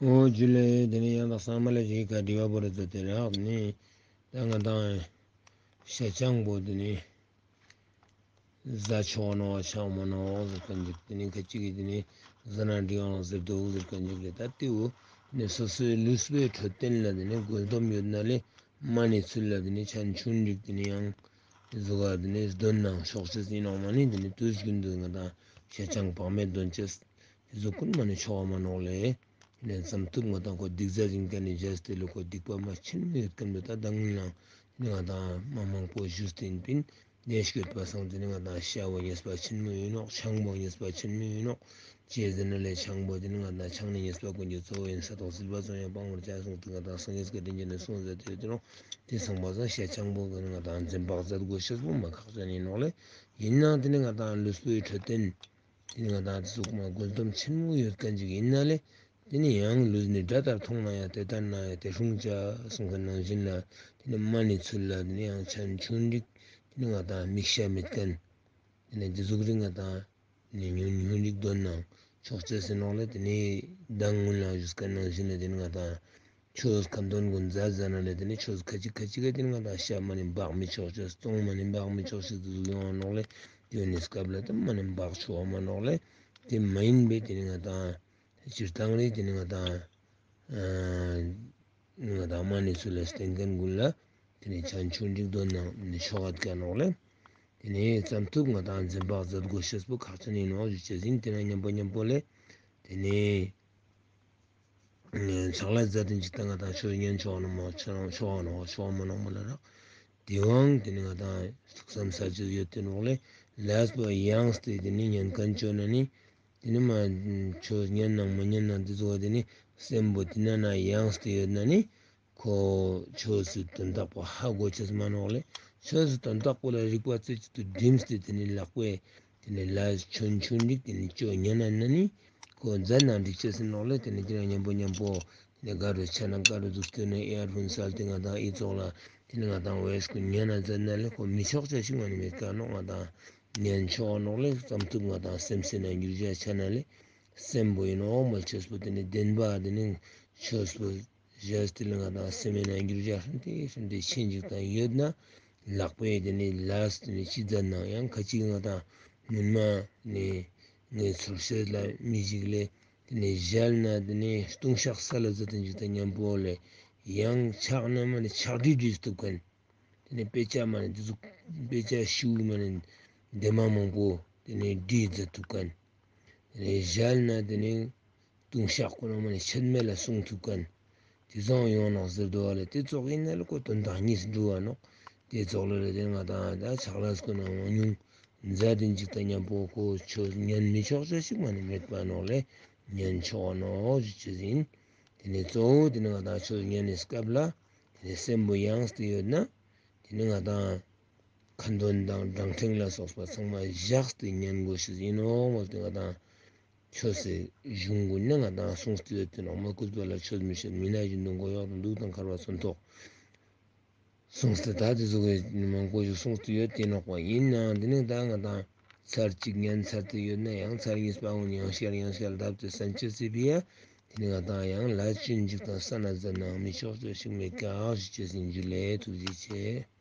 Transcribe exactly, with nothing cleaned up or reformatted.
འོ་ཇུ་ལེ། དེ་ནི་ཡང་དག་ས་མ་ལ་ཞིག་ག་དྲི་བ་བོ་རེ་ཙ་དེ་རག་ནི། ད་ང་དང་ཤ་ཆང་པོ་དེ་ནི་ཟ་ཆོག་ནོག་ཆོག་མ་ནོག་ཟེར་མཁན་ཅིག་དེ་ནི་ཁ་ཅིག་གི་དེ་ནི་ཟ་ན་འགྲིག་ཡོང་ཟེར་འདུག་ཟེར་མཁན་ཅིག་ལེ། ད་དེ་བོ་ནི་སོ་སོའི་ལུས་པོའི་འཕྲོད་བསྟེན་ལ་དེ་ནི་བཀོད་འདོམས་ཡོད་ན་ལེ། མ་ནི་ཚུལ་ལ་དེ་ནི་ཆན་ཆུན་རིགས་དེ་ནི་ཡང་ཟུག་ག་དེ་ནི་འདོན་ནའང་ཆོག་ཅེས་ཡིན་ནོག་མ་ནི་དེ་ནི་དུས་རྒྱུན་དུ་ང་དང་ཤ་ཆང་བག་མེད་འདོན་ཅེས། དེ་ཟུག་ཀུན་མ་ནི་ཆོག་མ་ནོག་ལེ། དེ་ནས་ཙམ་ཐུབ་ང་དང་ཁོ་སྡིག་ཟ་ཞིག་ཀ་ནི་བྱས་ཏེ་ལོ་ཁོ་སྡིག་པ་མ་ཆེན་མོ་ཡོད་ཀ་ནི་ད་ད་ངུན་ལ་དེ་ནི་ང་དང་མ་མང་པོ་ཞུས་ཏེ་ཡིན་པིན། དེ་ནས་སྐྱོད་པ་སང་དེ་ནི་ང་དང་ཤ་བོ་ཉེས་པ་ཆེན་མོ་ཡིན་ནོག་ཆང་བོ་ཉེས་པ་ཆེན་མོ་ཡིན་ནོག་ཅེས་ཟེར་ན་ལེ། ཆང་བོ་དེ་ནི་ང་དང་ཆང་ནི་ཉེས་པ་ཀུན་གྱི་གཙོ་བོ་ཡིན་ས་ཐོག་སིལ་བ་ཚོ་ཡང་སྤང་བར་བྱ་གསུངས་ཏེ་ང་དང་སངས་རྒྱས་ཀྱི་བསྟན་བཅོས་ནས་གསུངས་ཟེར་ཏེ་ཡོད་དེ་ནོག་དེ་སོང་པ་སང་ཤ་ཆང་བོ་གི་ནི་ང་དང་འཛེམ་བག་མཛད་དགོས་ཤེས་པོ་མ་ཁག་ཅན་ཡིན་ནོག་ལེ། ཡིན་ནའང་དེ་ནི་ང་དང་ལུས་པོའི་འཕྲོད་བསྟེན། དེ་ནི་ང་དང་དེ་ཟུག་མ་བཀོད་འདོམས་ཆེན་མོ་ཡོད་མཁན་ཅིག་ཡིན་ན་ལེ། དེ་ནི་ཡང་ལུས་ནི་དགྲ་ལྟར་མཐོང་ན་ཡང་དེ་ལྟར་ན་ཡང་དེ་སྲུང་བྱ་གསུངས་པ་ནང་བཞིན་ལ། དེ་ནི་མ་ནི་ཚུལ་ལ་དེ་ནི་ཡང་ཆན་ཆུན་རིགས་དེ་ནི་ང་དང་མིག་ཤ་མེད་མཁན། དེ་ནི་དེ་ཟུག་རིགས་ང་དང་ནི་ཉུང་ཉུང་རིགས་འདོན་ནའང་ཆོག་ཅེས་ཡིན་ནོག་ལེ། དེ་ནི་མདང་སྔོན་ལ་ཞུས་མཁན་ནང་བཞིན་ལ་དེ་ནི་ང་དང་ཆོས་ཁ་འདོན་ཀུན་མཛད་ཟ་ན་ལེ། དེ་ནི་ཆོས་ཁ་ཅིག་ཁ་ཅིག་ག་དེ་ནི་ང་དང་ཤ་མ་ནི་འབག་མི་ཆོག་ཅེས་བཙོང་མ་ནི་འབག་མི་ཆོག་ཅེས་དེ་ཟུག་ཡོང་ནོག་ལེ། དེ་ནི་སྐབས་ལ་དེ་མ་ནི་འབག་ཆོག་མ་ནོག་ལེ། དེ་མ་ཡིན་པའི་དེ་ནི་ང་དང་སྤྱིར་བཏང་རེ་དེ་ནི་ང་དང་ཨ་ང་དང་མ་ནི་ཚུལ་ལ་བསྟེན་མཁན་ཀུན་ལ་དེ་ནི་ཆན་ཆུན་རིགས་འདོན་ནའང་ནི་ཆོག་ག་ནོག་ལེ། དེ་ནི་ཙམ་ཐུབ་ང་དང་འཛེམ་བག་མཛད་དགོས་ཤེས་པོ་ཁག་ཅན་ཡིན་ནོག་ཞུ་ཅེས་ཡིན། དེ་ན་མཉམ་པོ་མཉམ་པོ་ལེ། དེ་ནི་ཕྱག་ལས་མཛད་དེ་ཅིག་ད་ང་དང་ཆོས་ཉན་ཆོག་ནོག་མ་ཆོག་ནོག་ཆོག་མ་ནོག་མ་ལ་རག་དེ་བོའང་དེ་ནི་ང་དང་ཐུགས་བསམ་ས་ཅིག་ཡོད་དེ་ནོག་ལེ། ལས་པོ་ཡེངས་ཏེ་དེ་ནི་ཉན་མཁན་བཅོ་ན་ནི། དེ་ནི་མ་ཆོས་ཉན་ནའང་མ་ཉན་ནའང་དེ་ཚོ་བ་དེ་ནི་སེམས་པོ་དེ་ན་ན་ཡེངས་ཏེ་ཡོད་ན་ནི། ཁོ་ཆོས་སི་དོན་དག་པོ་ཧ་གོ་ཅེས་མ་ནོག་ལེ། ཆོས་སི་དོན་དག་པོ་ལ་རིག་པ་རྩེ་གཅིག་ཏུ་བསྒྲིམས་ཏེ་དེ་ནི་ལག་པས་དེ་ནི་ལས་ཆུན་ཆུན་རིགས་དེ་ནི་བཅོ་ཉན་ན་ན་ནི། ཁོ་མཛད་ན་འགྲིག་ཅེས་ཡིན་ནོག་ལེ། དེ་ནི་དེ་ན་མཉམ་པོ་མཉམ་པོ་དེ་ནི་ག་རུ་ཆ་ན་ག་རུ་འདུག་སྟེ་ནི་ཨེ་ཨར་ཧུན་སལ་ཏེ་ང་དང་ཨི་ཙོགས་ལ་དེ་ནི་ང་དང་བེ་སྐུ་ཉན་ན་མཛད་ན་ལེ། ཁོ་མི་ཆོག་ཅེས་ཤིག་མ་ནི་མེད་ཀ་ནོག་ང་དང་ཉན་ཆོག་ནོག་ལེ། ཙམ་ཐུབ་ང་དང་སེམས་སེ་ན་འགྱུར་བྱ་ཆ་ན་ལེ། སེམས་པོ་ཡིན་ནོག་མ་ཆོས་པོ་དེ་ནི་བདེན་པ་དེ་ནི་ཆོས་པོ་བྱས་ཏེ་ལེ་ང་དང་སེམས་ན་འགྱུར་བྱ་ཧྲན་ཏེ་ཧྲན་ཏེ་ཆེན་ཅིག་དང་ཡོད་ན། ལག་པས་དེ་ནི་ལས་དེ་ནི་ཅི་མཛད་ནའང་ཡང་ཁ་ཅིག་ང་དང་སྔོན་མ་ནི་ངའི་ཚོར་ཤེས་ལ་མི་ཞིག་ལེ། དེ་ནི་ཞལ་ན་དེ་ནི་ལྟུང་བཤགས་ས་ལ་མཛད་དེ་ཅིག་དང་མཉམ་པོ་ལེ། ཡང་ཕྱག་ན་མ་ནི་ཕྱག་བྲིས་བྲིས་ཐུབ་མཁན། དེ་ནི་དཔེ་ཆ་མ་ནི་དེ་ཚོ་དཔེ་ཆ་ཤིའུ་མ་ནི་དེ་མ་མང་པོ་དེ་ནི་བྲིས་མཛད་ཐུབ་མཁན། དེ་ནི་ཞལ་ན་དེ་ནི་ལྟུང་བཤགས་ཀུན་མ་ནི་ཆད་མེད་ལ་གསུང་ཐུབ་མཁན། དེ་ཚོ་ཡོང་ནོག་ཟེར་འདུག་བ་ལེ། དེ་ཙོགས་ཡིན་ན་ལེ་ཁོ་དོན་དག་གཉིས་འགྲུབ་བ་ནོག་དེ་ཙོགས་ལ་ལེ་དེ་ང་དང་ད་ཕྱག་ལས་ཀུན་མང་ཉུང་མཛད་དེ་ཅིག་དང་མཉམ་པོ་ཁོ་ཆོས་ཉན་མི་ཆོག་ཅེས་ཤིག་མ་ནི་མེད་པ་ནོག་ལེ། ཉན་ཆོག་ནོག་ཞུ་ཅེས་ཡིན། དེ་ནི་གཙོ་བོ་དེ་ནི་ང་དང་ཆོས་ཉན་ནི་སྐབས་ལ་དེ་ནི་སེམས་པོ་ཡེངས་ཏེ་ཡོད་ན། དེ་ནི་ང་དང་ཁ་འདོན་དང་བགྲང་ཕྲེང་ལ་སོགས་པ་ཚང་མ་བཞག་སྟེ་ཉན་དགོས་ཤེས་ཡིན་ནོག་མོལ་ཏེ་ང་དང་ཆོས་སི་གཞུང་ཀུན་ནི་ང་དང་གསུངས་ཏེ་ཡོད་དེ་ནོག་མ་སྐུ་པ་ལ་ཆོས་མི་བཤད་མི་ན་བཞིན་དུ་མགོ་གཡོགས་དང་གདུགས་དང་འཁར་བ་མཚོན་ཐོགས་གསུངས་ཏེ་ད་དེ་ཟུག་གི་མང་པོ་ཞིག་གསུངས་ཏེ་ཡོད་དེ་ནོག་པ། ཡིན་ནའང་དེ་ནི་ད་ང་དང་ཚར་གཅིག་ཉན་ཚར་ཏེ་ཡོད་ན་ཡང་ཚར་གཉིས་པ་འོ་ཡང་བསྐྱར་ཡང་བསྐྱར་ལྡབ་སྟེ་གསན་ཅེས་སི་ཕི་ཡ། དེ་ནི་ང་དང་ཡང་ལ་ཅུན་འཇིག་དང་ས་ན་ཟ་ནའང་མི་ཆོག་ཅེས་ཤིག་མེད་ཀ་ཞུ་ཅེས་ཡིན། ཇུ་ལེ། ཐུགས་རྗེ་ཆེ།